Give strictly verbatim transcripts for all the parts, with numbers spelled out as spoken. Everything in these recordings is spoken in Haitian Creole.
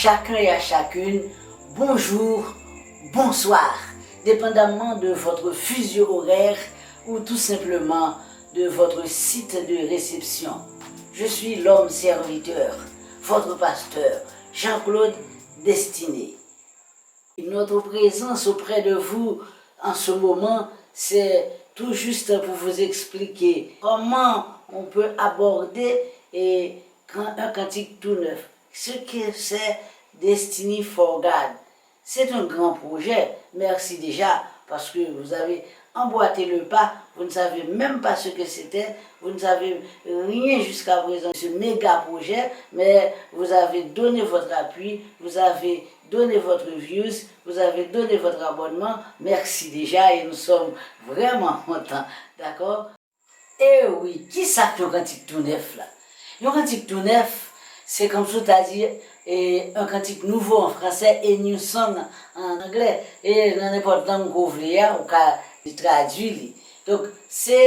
Chacun et à chacune, bonjour, bonsoir, dépendamment de votre fuseau horaire ou tout simplement de votre site de réception. Je suis l'homme serviteur, votre pasteur, Jean-Claude Destiné. Notre présence auprès de vous en ce moment, c'est tout juste pour vous expliquer comment on peut aborder et, un cantique tout neuf. Ce que c'est Destiny for God. C'est un grand projet. Merci déjà parce que vous avez emboîté le pas. Vous ne savez même pas ce que c'était. Vous ne savez rien jusqu'à présent de ce méga projet, mais vous avez donné votre appui, vous avez donné votre views, vous avez donné votre abonnement. Merci déjà et nous sommes vraiment contents. D'accord? E wi, kisa k yon kantik tou nèf la? Yon kantik tou nèf, se kòmsi w ta di, e, un cantique nouveau en français et new song en anglais. E nan nenpòt lang ke w vle a, ou ka tradui li. Donk, se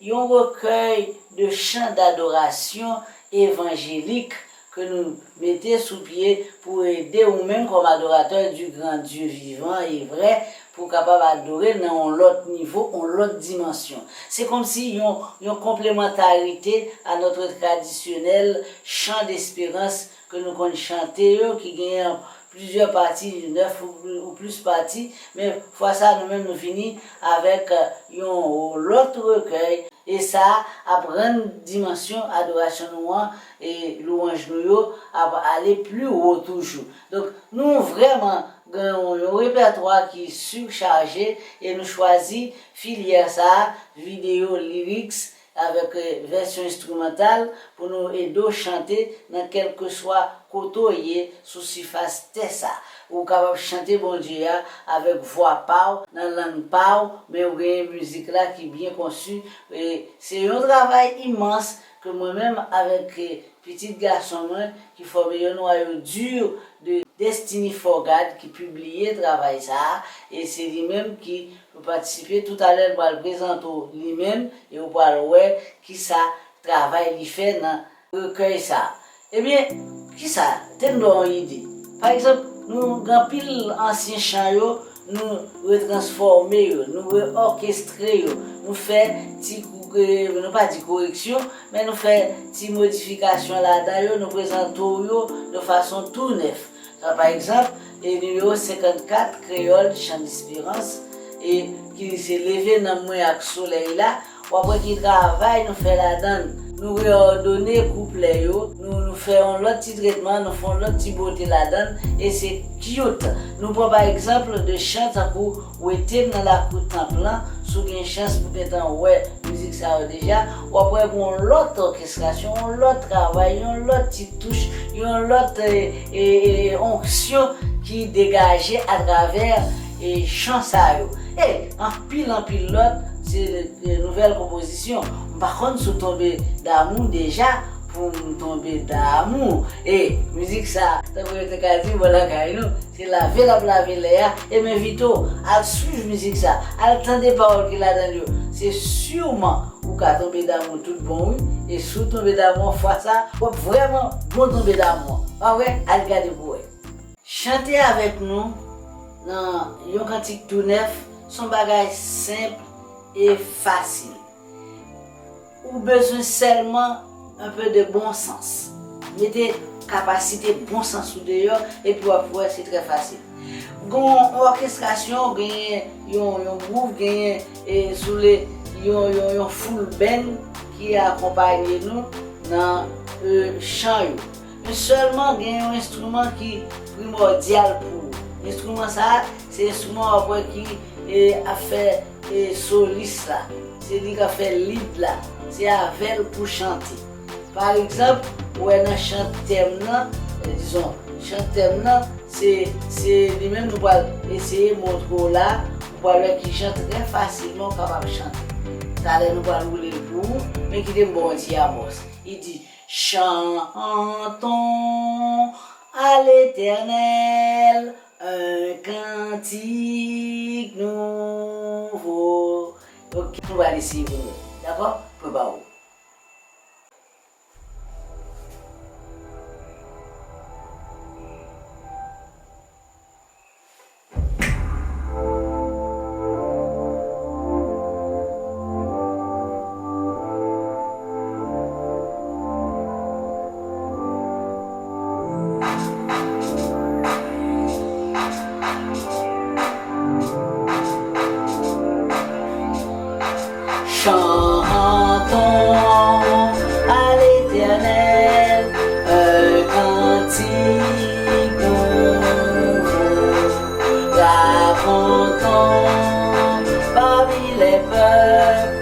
yon rekèy de chan dadorasyon evanjelik ke nou mete sou pye pou ede ou menm kòm adoratè du grand Dieu vivant et vrai, pou w kapab adore nan yon lòt nivo, yon lòt dimansyon. Se kòmsi yon, yon konplemantarite a notre tradisyonèl chan desperans ke nou konn chante yo, ki genyen plizyè pati, nèf ou, ou plis pati, men fwa sa a, nou menm nou vini avèk, e, yon lòt rekèy, e sa ap rann dimansyon adorasyon nou an e lwanj nou yo ap ale pli wo toujou. Donk, nou vrèman gen yon, yon repètwa ki sichaje e nou chwazi filyè sa a, videyo, lyrics, avèk, e, vèsyon enstrimantal pou nou ede w chante nan kèlkeswa kote w ye sou sifas tè sa. Ou kapab chante Bondye a avèk vwa pa w, nan lang pa w, men ou genyen mizik la ki byen konsi. E se yon travay imans ke mwen menm avèk, e, pitit gason mwen ki fòme yon nwayo di de Destiny for God ki pibliye travay sa a, e se li menm ki pou patisipe. Toutalè, l pral prezante w li menm e ou pral wè kisa travay li fè nan rekèy sa a. Ebyen, kisa? Te m ba w yon ide. Pa egzanp, nou gen anpil ansyen chan yo, nou retransfòme yo, nou reòkestre yo, nou fè ti kou-, e, nou pa di koreksyon, men nou fè ti modifikasyon ladan yo, nou prezante w yo de fason tou nèf. Sa, pa egzanp, e nimewo senkannkat, Kreyòl, Chan Desperans, e ki se Leve nanm mwen ak solèy la, w ap wè ki travay nou fè ladan l. Nou reòdone kouplè yo, nou, nou fè yon lòt ti tretman, nou fè yon lòt ti bote ladan l, e se cute. Nou pran pa egzanp de chan tankou Wete m nan lakou tanp lan, si w gen chans pou gentan wè mizik sa yo deja, w ap wè gen yon lòt òkestrasyon, yon lòt travay, yon lòt ti touch, yon lòt, e, e, e, onksyon ki degaje atravè, e, chan sa yo. E anpil, anpil lòt, se, e, nouvèl konpozisyon. M pa konn si w tonbe damou deja pou m tonbe damou. E mizik sa, tankou yo te ka di bò lakay nou, se lave l ap lave lè a, e m envite w al swiv mizik sa, al tande pawòl ki ladan l yo. Se siman ou ka tonbe damou tout bon, wi. E si w tonbe damou an fwa sa, w ap vrèman bon tonbe damou an. Pa vre? Al gade pou wè. Chante avèk nou nan yon kantik tou nèf, se yon bagay senp e fasil. Ou bezwen sèlman un peu de bon sens. Mete kapasite bon sans ou deyò, epi w ap wè se trè fasil. Gen yon òkestrasyon, gen yon, yon gwouv, gen, e, si w vle, yon, yon, yon full band ki akonpaye nou nan, e, chan yo. Men sèlman gen yon enstriman ki primòdyal pou ou. Enstriman sa a, se enstriman w ap wè ki, e, ap fè, e, solis la. Se li k ap fè lead la. Se avè l pou chante. Pa egzanp, ou wè nan chan tèm nan, e, dizon, chan tèm nan, se, se li menm nou pral eseye montre w la, ou pral wè kijan trè fasilman w kapab chante. Talè nou pral woule l pou ou, men kite m ba w yon ti amòs. Li di, Chantons à l'Éternel un cantique nouveau. Ok, nou va eseye pou nou. Dakò? Prepare w. Chantons à l'Éternel un cantique nouveau. Racontons parmi les peuples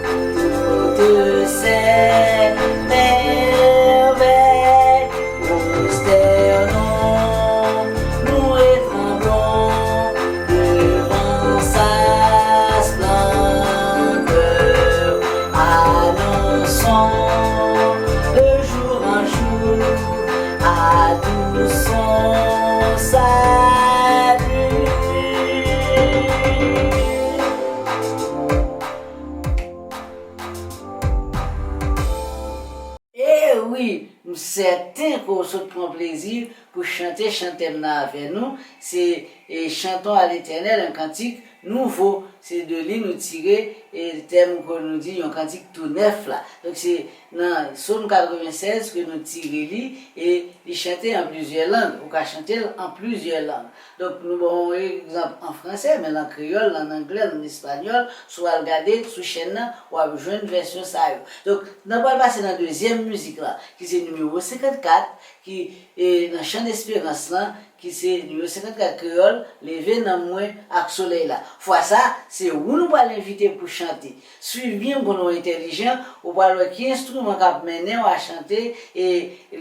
toutes ses merveilles. Prosternons-nous et tremblons devant sa splendeur. Annonçons de jour en jour à tous son salut. E wi, m sèten ke w sot pran plezi pou chante chante m nan avè nou. Se, e, Chantons à l'Éternel, un cantique nouveau. Se de li nou tire, e, tèm ke nou di yon kantik tou nèf la. Donk, se nan Sòm katrevennsèz ke nou tire li, e li chante an plizyè lang. Ou ka chante l an plizyè lang. Donk, nou ba w yon egzanp an fransè, men an kreyòl, an anglè, an espanyòl, si w al gade sou chèn nan, w ap jwenn vèsyon sa yo. Donk, n ap pral pase nan dezyèm mizik la, ki se nimewo senkannkat, ki, e, nan Chan Desperans lan, ki se nimewo senkannkat kreyòl, Leve nanm mwen ak solèy la. Fwa sa, se ou nou pral envite pou chante. Swiv byen, m konnen w entèlijan, ou pral wè ki enstriman k ap mennen w a chante, e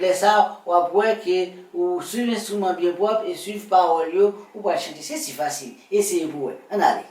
lè sa, w ap wè ke ou swiv enstriman byen pwòp e swiv pawòl yo, ou pral chante. Se si fasil. Eseye pou w wè. Ann ale.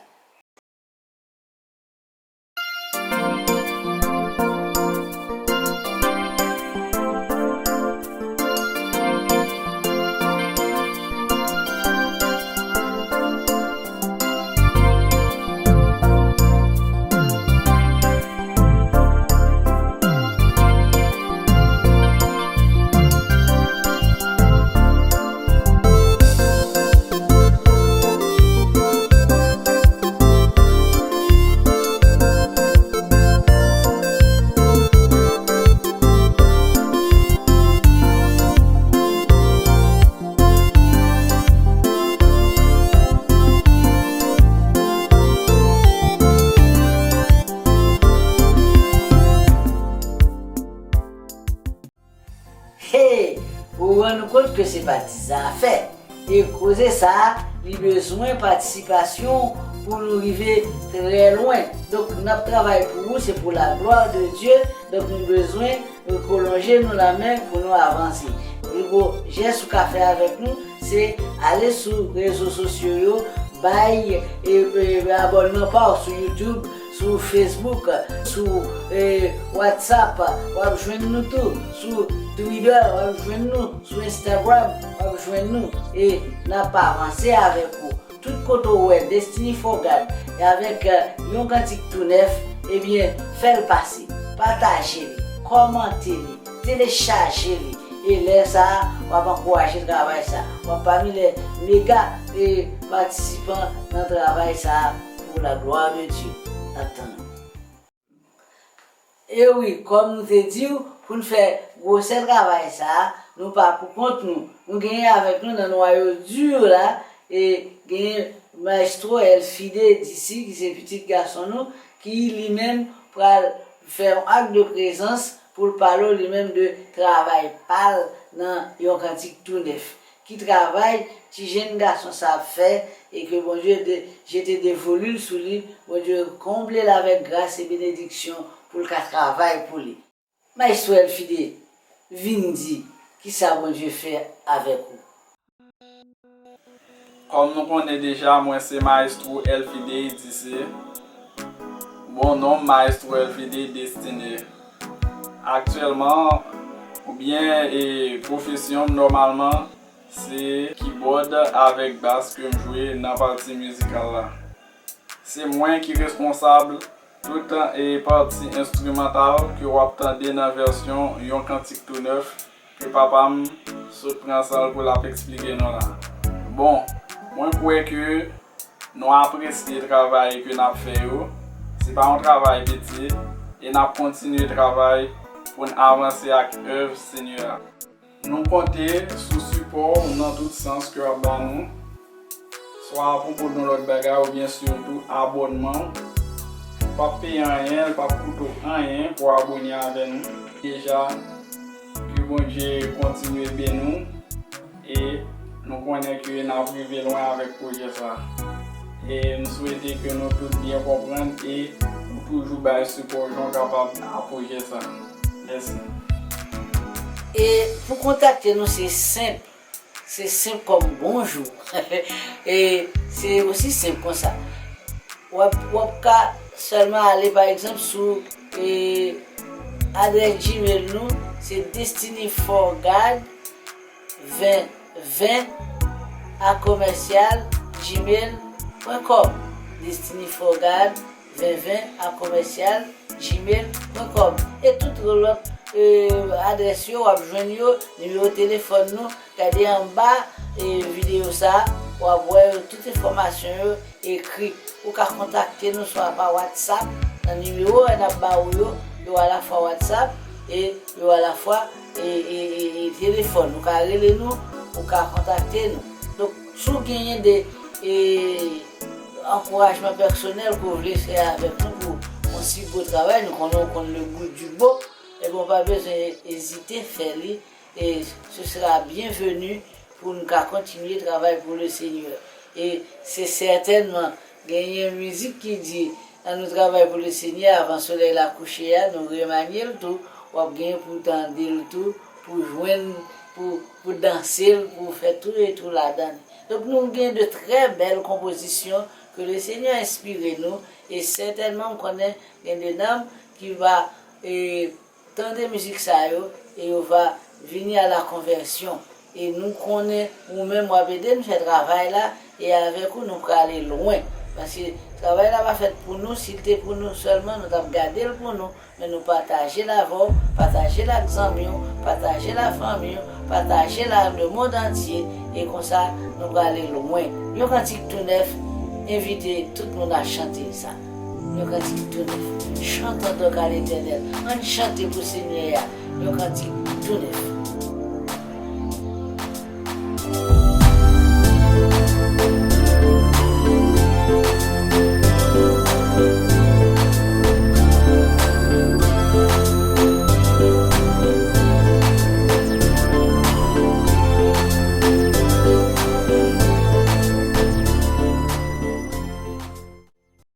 Hey! Ou rann ou kont ke se pa ti zafè. E koze sa a, li bezwen patisipasyon pou nou rive trè lwen. Donk, n ap travay pou ou, se pour la gloire de Dieu. Donk, nou bezwen, e, pwolonje nou lamen pou nou avanse. Pi gwo jès ou ka fè avèk nou, se ale sou rezo sosyo yo, bay, e, e, abònman pa w sou YouTube, sou Facebook, sou, e, WhatsApp, w ap jwenn nou tou. Sou Twitter, w ap jwenn nou. Sou Instagram, w ap jwenn nou. E n ap avanse avèk ou. Tout kote w wè Destiny Forgard e avèk, e, yon kantik tou nèf, ebyen, fè l pase. Pataje li, kòmante li, telechaje li. E lè sa a, w ap ankouraje travay sa a. W ap pami lè mega, e, patisipan nan travay sa a pour la gloire de Dieu. N ap tann ou. E wi, kòm nou te di w, pou n fè gwosè travay sa a, nou pa pou kont nou. Nou genyen avèk nou nan nwayo di la, e genyen Maestro Elfide Disi, ki se pitit gason nou, ki li menm pral fè yon ak de prezans pou l pale w li menm de travay pa l nan yon kantik tou nèf. Ki travay ti jenn gason sa ap fè e ke Bondye de, jete de volil sou li, Bondye konble l avèk gras e benediksyon pou l ka travay pou li. Maestro Elfide, vin di kisa Bondye fè avèk ou. Kòm nou konnen deja, mwen se Maestro Elfide Disi. Bon non m Maestro Elfide Destiné. Aktyèlman, oubyen, e, pwofesyon m nòmalman, se kibòd avèk bas ke m jwe nan pati mizikal la. Se mwen ki responsab tout, e, pati enstrimantal ke w ap tande nan vèsyon Yon Kantik Tou Nèf ke papa m sot pran san l pou l ap eksplike nou la. Bon, mwen kwè ke nou apresye travay ke n ap fè yo. Se pa yon travay piti, e n ap kontinye travay pou n avanse ak èv Senyè a. Nou konte sou sipò w nan tout sans ke w ap ba nou, swa apwopo de yon lòt bagay oubyen sitou abònman w. Pa peye anyen, l p ap koute w anyen pou w abone avè nou. Deja, ke Bondye kontinye beni w. E nou konnen ke n ap rive lwen avèk pwojè sa. E m swete ke nou tout byen konprann e ou toujou bay sipò jan w kapab a pwojè sa. Mèsi. E pou kontakte nou, se senp. Se senp kòm bonjou. E se osi senp konsa. W ap, w ap ka sèlman ale, pa egzanp, sou, e, adrès Gmail nou, se destiny for god ven ven a commercial gmail point com. Destiny for god ven ven a commercial gmail point com. E tout lòt, e, adrès yo, w ap jwenn yo, nimewo telefòn nou, gade anba, e, videyo sa, w ap wè yo, tout enfòmasyon yo ekri. Ou ka kontakte nou swa pa WhatsApp, nan nimewo n ap ba ou yo, yo alafwa WhatsApp e yo alafwa, e, e, e, e telefòn. Ou ka rele nou, ou ka kontakte nou. Donk, si w genyen de, e, ankourajman pèsonèl ke w vle fè avèk nou pou yon si gwo travay, nou konnen w konn le goût du beau, ebyen, w pa bezwen ezite fè li, e ce sera bienvenu pou n ka kontinye travay pou le Senyè. E se sètènman, genyen mizik ki di, an nou travay pou le Senyè, avan solèy la kouche a, nou remanye l tou, w ap genyen pou tande l tou, pou jwenn, pou, pou danse l, pou fè tou e tou ladan li. Donk, nou gen de trè bèl konpozisyon ke le Senyè enspire nou, e sètènman, m konnen gen de nanm ki va, e, tande mizik sa yo, e yo va vini a la konvèsyon. E nou konnen ou menm w ap ede n fè travay la, e avèk ou nou prale lwen. Paske travay la pa fèt pou nou, si l te pou nou sèlman, nou t ap gade l pou nou, men nou pataje l avè w, pataje l ak zanmi w, pataje l ak fanmi w, pataje l ak lemond antye, e konsa nou prale lwen. Yon kantik tou nèf, envite tout moun a chante sa. Yon kantik tou nèf. Chantons donc à l'Éternel. Ann chante pou Senyè a. Yon kantik tou nèf.